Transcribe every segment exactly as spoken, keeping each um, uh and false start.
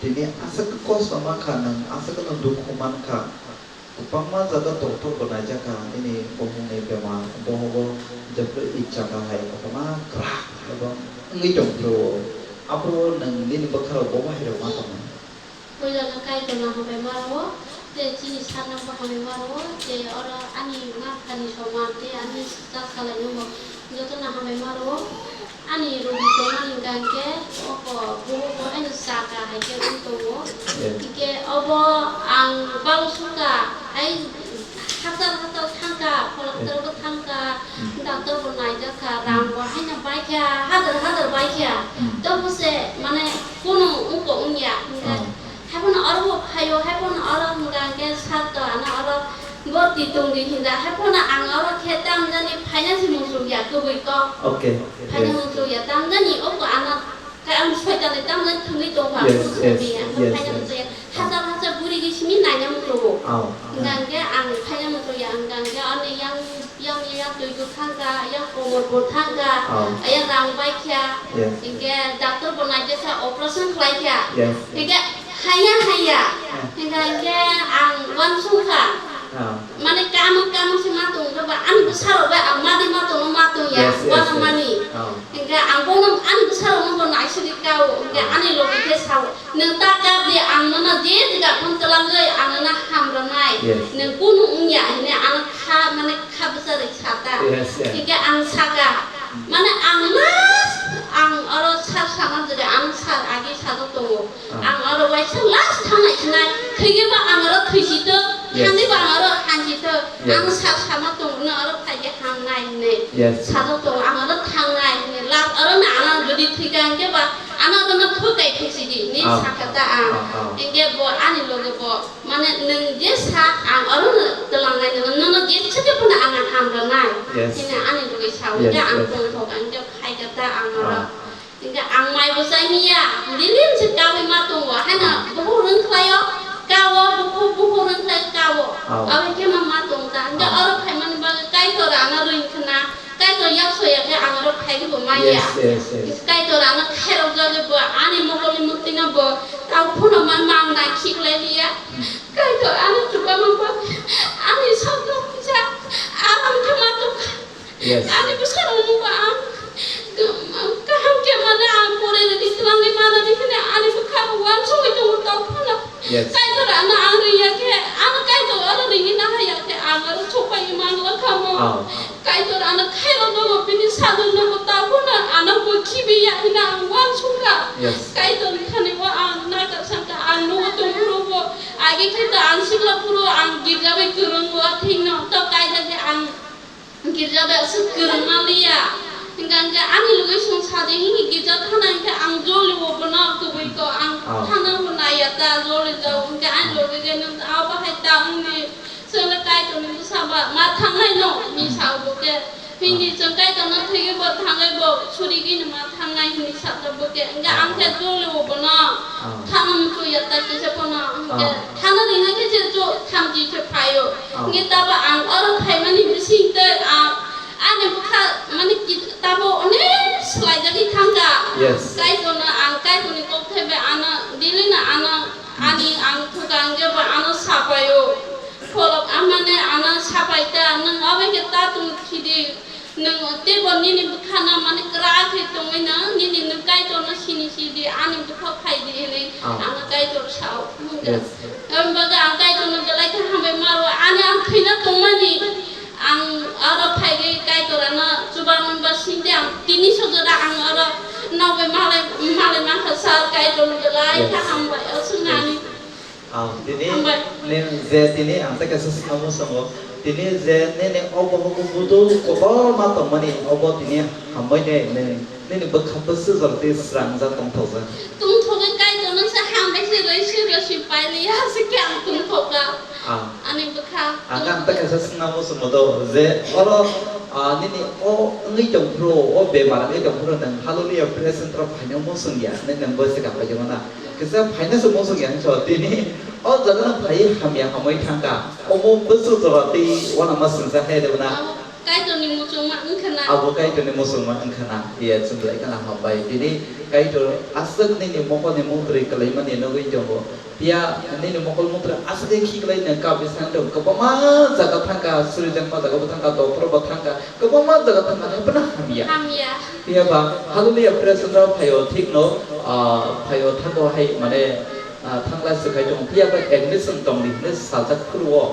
Tini aswk kosto mankha nwng, aswk no dukhu mankha. Kwbangma jaga doktor bo naijakha, nini bohongni bemar, bohogo jephru ichchaka hai kotorma kwrak ebo wngwi tongphuru. Aphuru nwng nini bwkharok bo bahairok ma tongo. Puila no Kaitorno hambai ma rwo, tei chini sakno bo hambai ma rwo, tei oro ani maphani soman tei ani chakalaino bo jotono hambai ma rwo. Ani rwgwi tongmani hwnkha hwnkhe oko buhuk bo haino chaka hai khe wng tongo. Yes. Hwnkhe obo ang balo sukha, hai hajar hajar thangkha, phola hajar bo thangkha, doctor bo naijakha, rang bo haino baikha, hajar hajar baikha. Hmm. Tobo se mane kunu wngko wngya hwnkhe. Oh. Haiphano oro bo phaio, haiphano oro hwnkha hwnkhe sir to ano oro bhorti tongdi hinjak, haiphano ang oro khe tamjani phaina se muchungya kwbwi kok. Okay, phaina yes. Muchungya, tamjani oko ano khe ang soitani tamjani thwngwi tongkha, yes, muchungya, yes, ang yes, phaina yes. Muchungya. Hajar hajar buri gwi simi naina muchungo. Oh. Hwnkha hwnkhe ang phaina muchungya, hwnkha hwnkhe ani yang Yang, yang twi bo thangkha, yang komor bo thangkha, oh. Yang rang baikha. Yes. Hinkhe doctor bo naijakha, operation khlaikha. Yes. Hinkhe haya haya. Ah. Hinkhe, hinkhe ang uansukha. Ah. Mane kamang kamang se ma tong khe ba, ani bwsarok bai ang madi ma tongno ma tong ya, yes, yes, uanamani. Yes. Oh. Hinkhe ang bono ani bwsarokno bo naisidi kao, hinkhe, oh, ani logi khe sao. Nwng ta kap di, ang nono je jaga phone twlangwi ang nono ham rwnai. Yes. Nwng kunu wngya hwnwi ano kha, mane kha bwcharwi sata. Yes, yes. Hinkhe ang saka, mane ang last, ang oro sir sama jaga ang sir agi sajak tongo. Ah. Ang oro waisa last thangnai sinai, thwigwi ba ang oro thwisi tok, yes, thangwi ba ang oro hansi tok. Yes. Ang sir sama tongo, no oro phaikhe hamnai hwnwi. Yes. Sajak tongo, ang oro thangnai hwnwi. Last oro no ano jodi thwikha hinkhe ba, ano oro no thukai thwisi di, ni, ah, sakha ta ang. Ah, ah. Hinkhe bo ani loge bo, mane nwng je sa, ang oro no twlangnai, nwng nono je sakhe phano ang ham rwnai. Yes. Hwnwi ani loge sao, yes, hinkhe ang, yes, tongthok, hinkhe phaikha ta ang oro. Ah. Hinkhe ang mai bo chai hiya, daily se kaui ma tongo, haino, ah, buphuru wng khlaio, kao, buphu-, buphuru wng khlai kao. Oh. Abo khe ma ma tong ta. Hinkhe, oh, oro phaimani bagwi Kaitor ano ring khna, Kaitor yak soya khe ang oro phai bo maya. Yes, yes, yes. Kaitor ano khairok jagwi bo ani mokolni murtino bo tao phano ma mang nai khiklai liya. Hmm. Kaitor ano chuba ma bagwi ani sabda kisa, abo khe ma tong kha. Yes. Ani bwsarokno ba ang kaham khe mane ang pore rwdi twlangwi manani hwnwi ani bwkhao uansugwi tongo tongphano. Yes. Kaitor ano ang rwya khe, ano Kaitor oro ringwi nahaya khe ang oro sokpaiwi manglak kha mo. Ah. Kaitor ano khairokno bo bini sadokno bo tongphano ano bo khibiya hwnwi ang uansukha. Yes. Kaitorni thani o ang naikar sangkha ang nogo tongphuru bo age khe to ang sikla phuru ang girja bai kwrwngo thikno to kaijak khe ang Girja bai aswk kwrwngma liya. Hinkha hinkhe ani loge chwng sadi hinkhe girja thana hinkhe ang joli o bono kwbui ko ang, ah, thana bo naiya ta joli jao hinkhe ani loge je nwng abo hai ta wngni chwngno Kaitorni bwsa ba ma thangnai no hinwi, hmm, sao bo khe. Hini, ah, chwng Kaitorno thwiwi bo thangwi bo surigwi no ma thangnai hinwi sajak bo khe. Hinkhe, ah, ang khe joli o bono, ah, thana muchung ya ta kisa bono hinkhe, ah, thana ringna khe je jo thamchi se phaio. Ah. Hinkhe tabo ang oro phaimani bising tei ang ani bwkha mane ki-, tabo onek swlaijagwi thangkha. Yes. Kaitorno ang Kaitorni kok thaibai ano daily no ano, hmm, ani ang thuka hinkhe bo ano sapaio. Pholok amane ano sapai ta nwng obo khe ta tong khidi. Nwng teibo nini bwkhano mane kwrak khe tongwi nwng nini nwng Kaitorno sini sidi ani bwkha phaidi hinwi, ah, ano Kaitor sao. Yes. Aboni bagwi ang Kaitorno belai khe hambai maro. Ani ang thwina tongmani ang oro phaigwi Kaitor ano chubaman ba sindi ang tini sojora ang oro nokbai malai, malai mankha sal Kaitorno belai khe, yes, hambai o swngnani. Yes. Ah, tini, hambai, nwng je tini ang tei kaisa swngna muchungo, tini je nini o bohogo buduk kotorma tongmani, obo tini hambai de nwng nini bwkha bwswk jora tei srangjak tongthokjak. Tongthokgwi Kaitorno se hambai se rwisi rwisi pailiya se khe ang tongthokha. Ah. Ani bwkha. Ang ang tei kaisa swngna muchungo do je oro, ah, nini o wngwi tongphuru, o bemar wngwi tongphuru nwng Hallelujah Praise Center o phaina muchungya, nwng nwng bo se kapai jongna. Kisa phaina se muchung ya hinwi sa tini o jaga no phai hamya hamwi thangkha. Omo bwswk jora tei uanama swngjak hai rwna. Kaitorni muchungma wngkha na? Abo Kaitorni muchungma wngkha na? Iya, chwng belai kheno hambai. Tini Kaitor aswk nini mokolni muktrwi kwlaimani nugwi tongo. Phiya nini mokol muktrwi aswk khe khiklai nang kha bwskango tongo. Kwbangma jaga thangkha, surijakma jaga bo thangkha, dophro bo thangkha, kwbangma jaga thangkha, haphano hamya. Hamya. Phiya ba, hallelujah, praise the Lord, phaio, thikno, ah, phaio thango hai, mane, ah, thanglai swk hai tongo. Phiya ba admission tongdi hinwi sajak phuru o.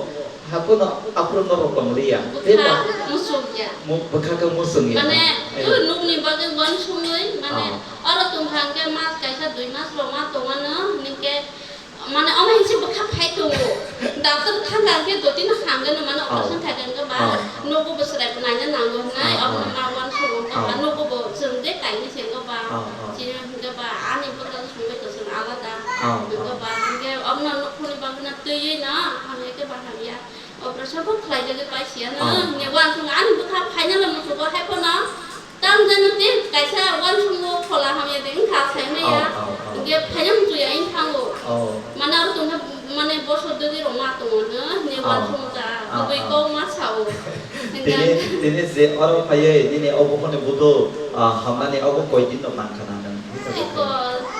Haphano aphuru norok tongliya. Bwkha musukya. Mu-, bwkha khe musukya. Mane, ayo, o nukni bagwi uansukgwi, mane, ah, oro tongkha hwnkhe mas kaisa dui mas rok ma tongmano, hinkhe, mane, omo hinse bwkha phai tongo. Doctor thangkha hwnkhe dotino hamgwno, mane, ah, operation khaikha hwnkhe ba, ah, nogo bo chwrai bo naina nango hwnwi, ah, obono ah, ma uansukgo hwnkhe ba, ah, nogo bo chwng de kainwi se hwnkhe ba, ah, ah, chini hwnkhe ba, ani bwkha songwi to chwng alada, ah, hwnkhe ah, ba, hwnkhe obono nukhungni bagwino twiwi no, hamya khe ba hamya. Operation bo khlaijagwi paisiya no, ah, hwnwi uansukgo ani bwkha final muchungo hai phano tamo jani tei kaisa uansukgo phola hamya de wngkha sai maya, ah, ah, ah, hwnkhe phaina muchungya wng thango. Oh. Mane aro tongkha, mane bosor dwgwi rok ma tongo no, hwnwi, ah, uansukgo ta, ah, tubui, ah, kok ma sao. Tini, tini je oro phaiwi nini obo hwnwi budo, ah, hamnani obo koi din rok nangkha nang? Eko,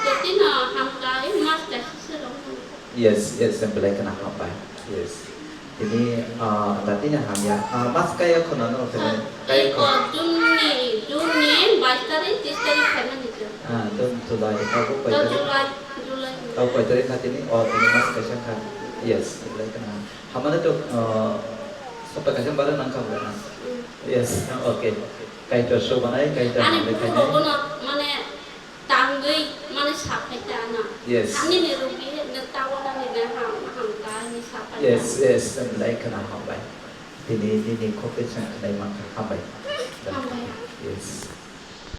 totino hamkha, ei mas kaisa se rok. Yes, yes, sem belai kheno hambai. Yes. Tini, ah, datino hamya. Ah, mas kaya kheno no, ah, kaya eko, kheno. June ni, June ni bais tarik, tris tarik khaimani je. Ah, June, July, abo koi tarik? July, July. Abo koi tarik kha tini? Oh, tini mas kaisa kha. Yes, belai kheno. Hamano to, ah, sopta kaisa barwi nangkha bo na? Mm. Yes, okay. Kaitor sobanai, Kaitor ani hambai bukhuk khainai. Rogono, mane, tangwi mane saphai ta na. Yes. Ani ni rugi ne tawana ni ne ham, ham ta ni saphai ta. Yes, yes, belai kheno hambai. Tini nini khokhe chwng khlai mankha, hambai. Hambai. Yes.